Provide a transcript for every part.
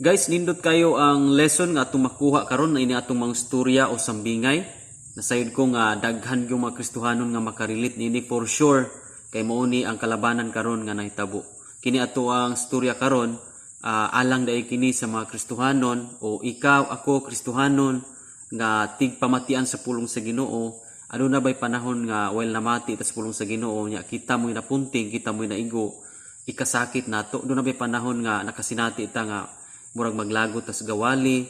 Guys, nindot kayo ang lesson nga atong makuha karon na ini atong mga storya o sambingay. Nasayod ko nga daghan yung mga Kristohanon nga makarelate niini for sure kay mao ni ang kalabanan karon nga nahitabo. Kini ato ang storya karon, alang dai kini sa mga Kristohanon o ikaw, ako, Kristohanon nga tigpamatian sa pulong sa Ginoo. Ano na ba'y panahon nga while namati ta sa pulong sa Ginoo nya kita mo'y napunting, kita mo'y naigo, ikasakit nato. Duna ba'y panahon nga nakasinati ta nga murag maglagot ta sa gawali,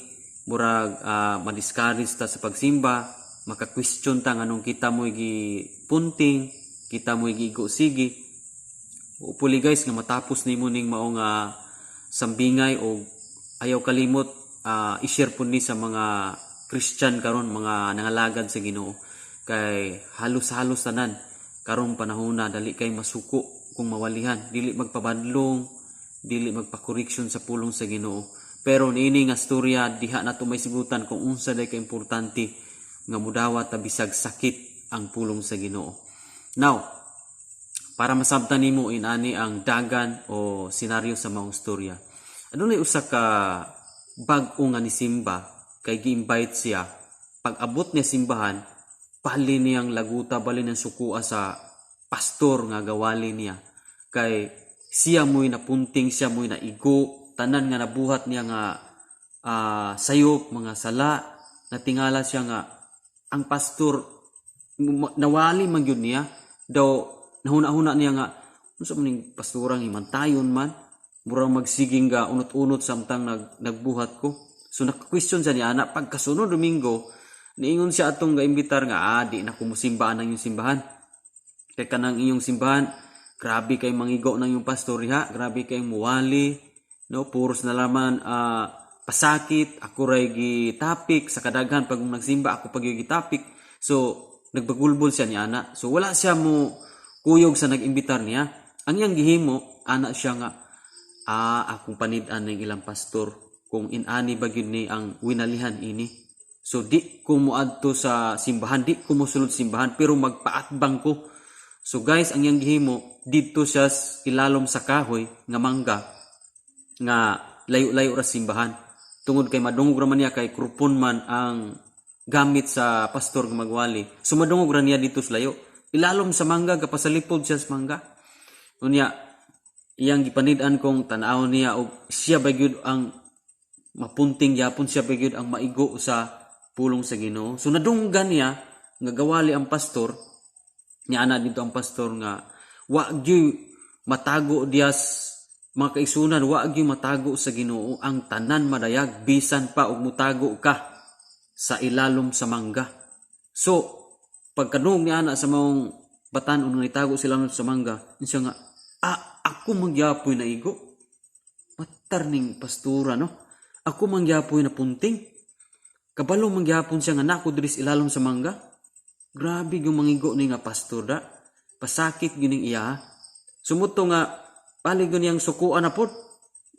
murag madiscourage ta sa pagsimba, maka-question ta nganong kita mo'y gipunting, kita mo'y giigo sige. Hopefully, guys, nga matapos nimo ning mao nga sambingay o ayaw kalimot i-share po ni sa mga Christian karon, mga nangalagad sa Ginoo, kay halos-halos tanan karong panahon na dali kay masuko kung mawalihan, dili magpabadlong, dili magpa-correction sa pulong sa Ginoo. Pero niini nga storya, diha nato may sigutan kung unsa day ka importante nga mudawat ta bisag sakit ang pulong sa Ginoo. Now, para masabtan nimo inani ang dagan o senaryo sa maong storya. Adunay usa ka bag-o nga nisimba kay gi-invite siya. Pag abot niya simbahan, bali niyang laguta, bali niyang sukua sa pastor nga gawali niya. Kay siya mo'y napunting, siya mo'y naigo, tanan nga nabuhat niya nga sayop, mga sala, natingala siya nga ang pastor nawali man gyud niya. Daw nahuna-huna niya nga unsa man ning pastorang himantayon man, murag magsiging ga unot-unot samtang nagbuhat ko. So naka-question siya niya ana. Pagkasunod Domingo, niingon siya atong gaimbitar nga di na ko musimba ang inyong simbahan kay kanang inyong simbahan, grabe kay mangigo ng inyong pastor diha, grabe kay muwali, no, puros na laman pasakit. Ako ray gitapik sa kadaghan. Pag nagsimba ako, pag gitapik. So nagbagulbol siya ni ana. So wala siya mo kuyog sa nag-imbitar niya. Ang iyang gihimo, ana siya nga akong panid-an ng ilang pastor kung inani ba gyud ni ang winalihan ini. So di ko moadto sa simbahan, di ko mosulod simbahan, pero magpaatbang ko. So guys, ang iyang gihimo, didto siya ilalom sa kahoy nga mangga nga layo-layo ra simbahan. Tungod kay madungog ra man niya kay krupon man ang gamit sa pastor nga magwali. So madungog ra niya dito sa layo. Ilalom sa mangga, gapasalipod siya sa mangga. Unya, iyang gipanid-an kong tan-awon niya og siya ba gyud ang mapunting yapon, siya ba gyud ang maigo sa pulong sa Ginoo. So nadunggan niya nga gawali ang pastor niya. Ana dito ang pastor nga wa gyud matago diyas, mga kaigsuonan, wa gyud matago sa Ginoo, ang tanan madayag bisan pa og mutago ka sa ilalom sa mangga. So pagkadungog ni ana sa maong batan-on nga nitago sila sa mangga, siya nga ako mangyapoy na igo, matar ning pastura, no, ako mangyapoy na punting, kabalo mangyapon siya nga nako diri sa ilalom sa mangga. Grabe yung mangigo ni nga pastor da, pasakit gining iya. Sumuto nga bali gyud niyang sukuan na pod.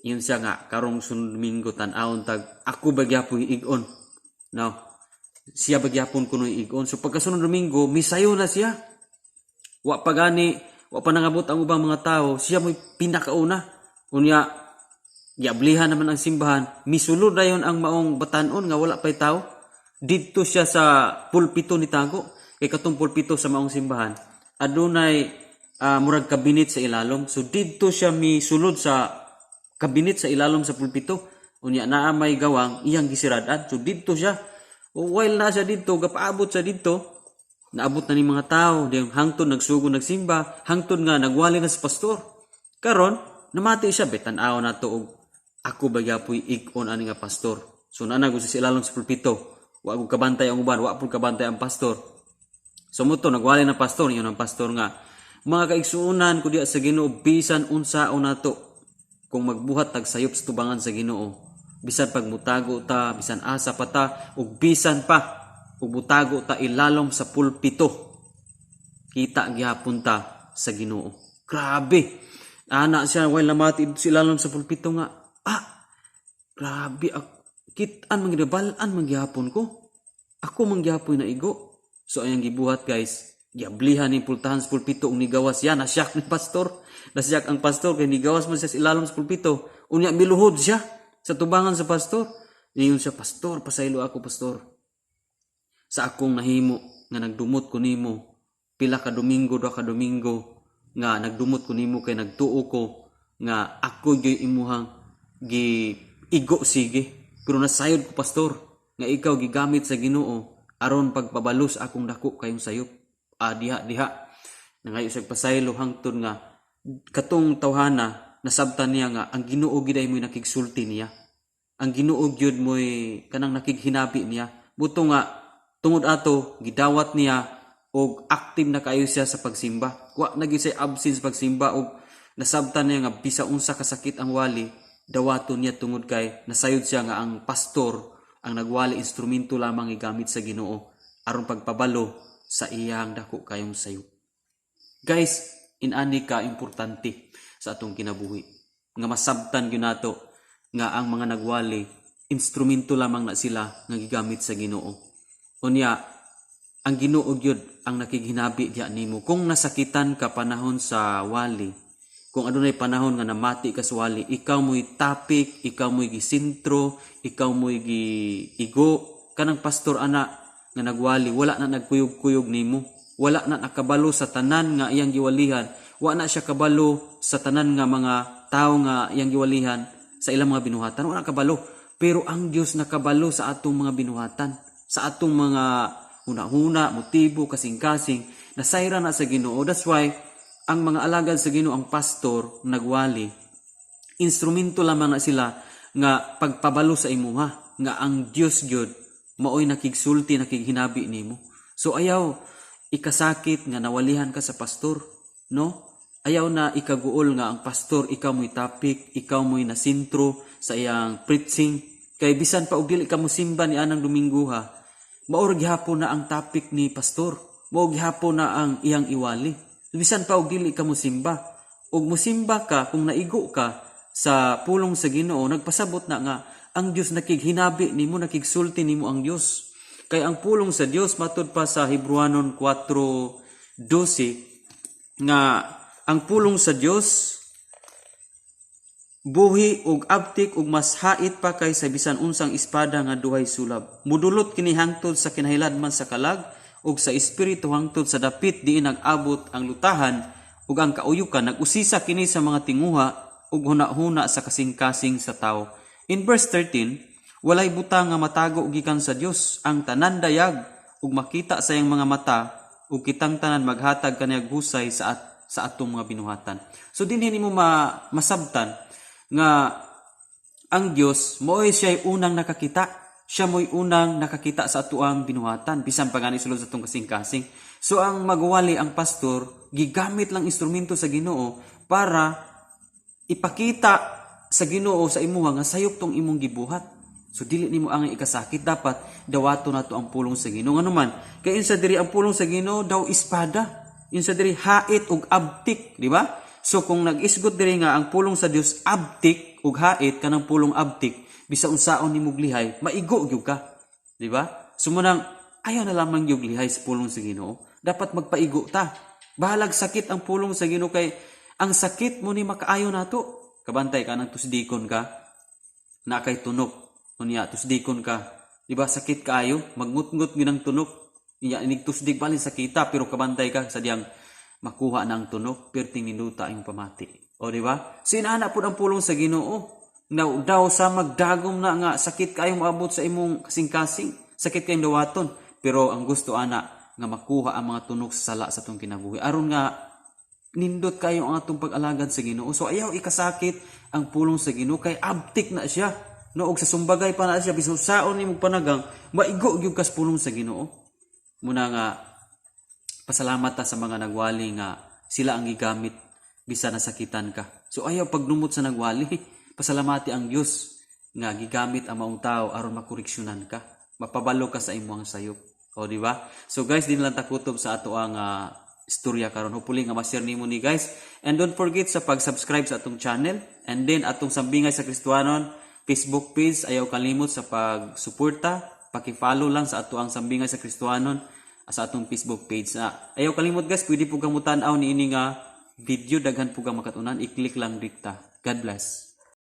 Yun siya nga karong sunod Domingo, tan-awon tag ako ba gyapoy igon, no, siya ba gyapon kuno igon. So pagkasunod Domingo, misayo na siya. Wa pa gani, wa pa nangabot ang ubang mga tao, siya mo'y pinakauna. Unya giablihan naman ang simbahan, misulod dayon ang maong batan-on nga wala pay tao. Didto siya sa pulpito ni tago. Kay katong pulpito sa maong simbahan, adunay murag kabinet sa ilalom. So didto siya misulod sa kabinet sa ilalom sa pulpito. Unya naa may gawang, iyang gisiradan. So didto siya. O, while na siya didto, gapaabot siya didto, naabot na ni mga tao, di hangtod nagsugod nagsimba, hangtod nga nagwali na sa pastor. Karon, namati siya, betan-aw na to og ako ba gyapoy ig-on ani nga pastor. So naa na sa ilalom sa pulpito. Wa ko kabantay ang uban, wa pud kabantay ang pastor. So muto nagwali ng pastor, yun ang pastor nga mga kaigsuonan ko diya sa Ginoo, bisan unsaon nato kung magbuhat tag sayop sa tubangan sa Ginoo, bisan pag mutago ta, bisan asa pa ta, ug bisan pa ug mutago ta ilalom sa pulpito, kita gihapon ta sa Ginoo. Grabe. Ana siya while namati sa ilalom sa pulpito nga grabe, kit-an man gyud, bal-an man gihapon ko. Ako man gihapon na igo. So ayang gibuhat, guys, giablihan ni pultahan sa pulpito ug nigawas siya, nasyak ni pastor. Nasyak ang pastor kay nigawas man siya sa ilalom sa pulpito. Unya miluhod siya. Sa tubangan sa pastor. Niingon siya, "Pastor, pasaylo ako, pastor. Sa akong nahimo nga nagdumot ko nimo pila ka Domingo, 2 ka Domingo nga nagdumot ko nimo kay nagtuo ko nga ako gyud imuhang gi igo sige. Pero nasayod ko, pastor, nga ikaw gigamit sa Ginoo aron pagpabalo sa akong dako kayong sayop." Ah, diha diha nangayo siya pasaylo hangtod nga katong tawhana nasabtan niya nga ang Ginoo gid ay mo'y nakigsulti niya, ang Ginoo gyud mo'y kanang nakighinabi niya. Buto nga tungod ato gidawat niya og active na kaayo siya sa pagsimba. Wa na gyud siya absent sa pagsimba og nasabtan niya nga bisa unsa kasakit ang wali, dawaton niya tungod kay nasayod siya nga ang pastor ang nagwali instrumento lamang gigamit sa Ginoo aron pagpabalo sa iyang dako kayong sayop. Guys, inani ka importante sa atong kinabuhi nga masabtan gyud nato nga ang mga nagwali, instrumento lamang na sila nga gigamit sa Ginoo. Unya ang Ginoo gyud ang nakighinabi diha nimo. Kung nasakitan ka panahon sa wali, kung adunay panahon nga namati ka sa wali, ikaw mo'y topic, ikaw mo'y gisintro, ikaw mo'y giigo, kanang pastor ana nga nagwali, wala na nagkuyog-kuyog nimo, wala na nakabalo sa tanan nga iyang giwalihan, wa na siya kabalo sa tanan nga mga tao nga iyang giwalihan sa ilang mga binuhatan, wala kabalo. Pero ang Dios nakabalo sa atong mga binuhatan, sa atong mga huna-huna, motibo, kasing-kasing, nasayra na sa Ginoo. That's why ang mga alagad sa Ginoo, ang pastor, nagwali, instrumento lamang na sila nga pagpabalo sa imuha nga ang Dios gyud maoy nakigsulti, nakighinabi nimo. So ayaw ikasakit nga nawalihan ka sa pastor, no? Ayaw na ikaguol nga ang pastor, ikaw mo'y topic, ikaw mo'y nasintro sa iyang preaching, kay bisan pa og dili ka mosimba ni anang Domingo ha, mao ra gihapon na ang topic ni pastor, mao gihapon na ang iyang iwali bisan pa og dili ka mosimba. Ug mosimba ka, kung naigo ka sa pulong sa Ginoo, nagpasabot na nga ang Dios nakighinabi nimo, nakigsulti nimo ang Dios, kay ang pulong sa Dios matud pa sa Hebrewanon 4:12 nga ang pulong sa Dios buhi ug abtik ug mas hait pa kaysa bisan unsang espada nga duhay sulab. Mudulot kini hangtod sa kinahiladman sa kalag ug sa espiritu hangtod sa dapit diin nag-abot ang lutahan ug ang kauyukan. Nag-usisa kini sa mga tinguha ug huna-huna sa kasing-kasing sa tawo. In verse 13, walay butang nga matago gikan sa Dios, ang tanan dayag ug makita sa iyang mga mata ug kitang tanan maghatag kaniyag husay sa atong mga binuhatan. So dinhi nimo masabtan nga ang Dios mo'y siya'y unang nakakita. Siya mo'y unang nakakita sa atuang binuhatan bisan pa gani sulod sa atong kasing-kasing. So ang magwali, ang pastor, gigamit lang instrumento sa Ginoo para ipakita sa Ginoo sa imuha nga sayop tong imong gibuhat. So dili nimo ang ikasakit, dapat dawato nato ang pulong sa Ginoo. Ngano man kay insa diri ang pulong sa Ginoo daw espada. Insa diri, hait ug abtik, di ba? So kung nag-isgot diri nga ang pulong sa Dios abtik ug hait, kanang pulong abtik, bisa unsaon nimo lihay, maigo gyud ka, di ba? So munang ayaw na lamang gyud lihay sa pulong sa Ginoo. Dapat magpaigo ta. Bahalag sakit ang pulong sa Ginoo kay ang sakit mo ni makaayo nato. Kabantay ka ng tusdikon ka, na kay tunok. Unya tusdikon ka. Di ba sakit kaayo? Magngut-ngut gyud ang tunok. Inya inig tusdik balin sakita, pero kabantay ka sa diyang makuha na ang tunok, perting ninuta ang pamati. O, di ba? So inaana pud ang pulong sa Ginoo. Now, daw sa magdagom na nga sakit kayo maabot sa imong kasing-kasing, sakit kayong dawaton. Pero ang gusto ana nga makuha ang mga tunok sa sala sa atong kinabuhi. Aron nga nindot kayo ang atong pag-alagad sa Ginoo. So ayaw ikasakit ang pulong sa Ginoo kay abtik na siya. No, og sa sumbagay pa na siya, bisan saon nimo panagang, maigo gyud kas pulong sa Ginoo. Muna nga pasalamat ta sa mga nagwali nga sila ang gigamit bisa nasakitan ka. So ayaw pagnumot sa nagwali. Pasalamati ang Dios nga gigamit ang maong tao aron makoreksyonan ka. Mapabalo ka sa imong sayop. O, di ba? So guys, din lang takutob sa ato ang istorya karon. Hopefully nga ma-share nimo ni, guys. And don't forget sa pag-subscribe sa atong channel and then atong Sambingay sa Kristohanon Facebook page. Ayaw kalimot sa pag-suporta, paki-follow lang sa ato ang Sambingay sa Kristohanon sa atong Facebook page. Na ayaw kalimot, guys, pwede po kang mutan-aw ni ini nga video, daghan po kang makatunan, i-click lang dikta. God bless.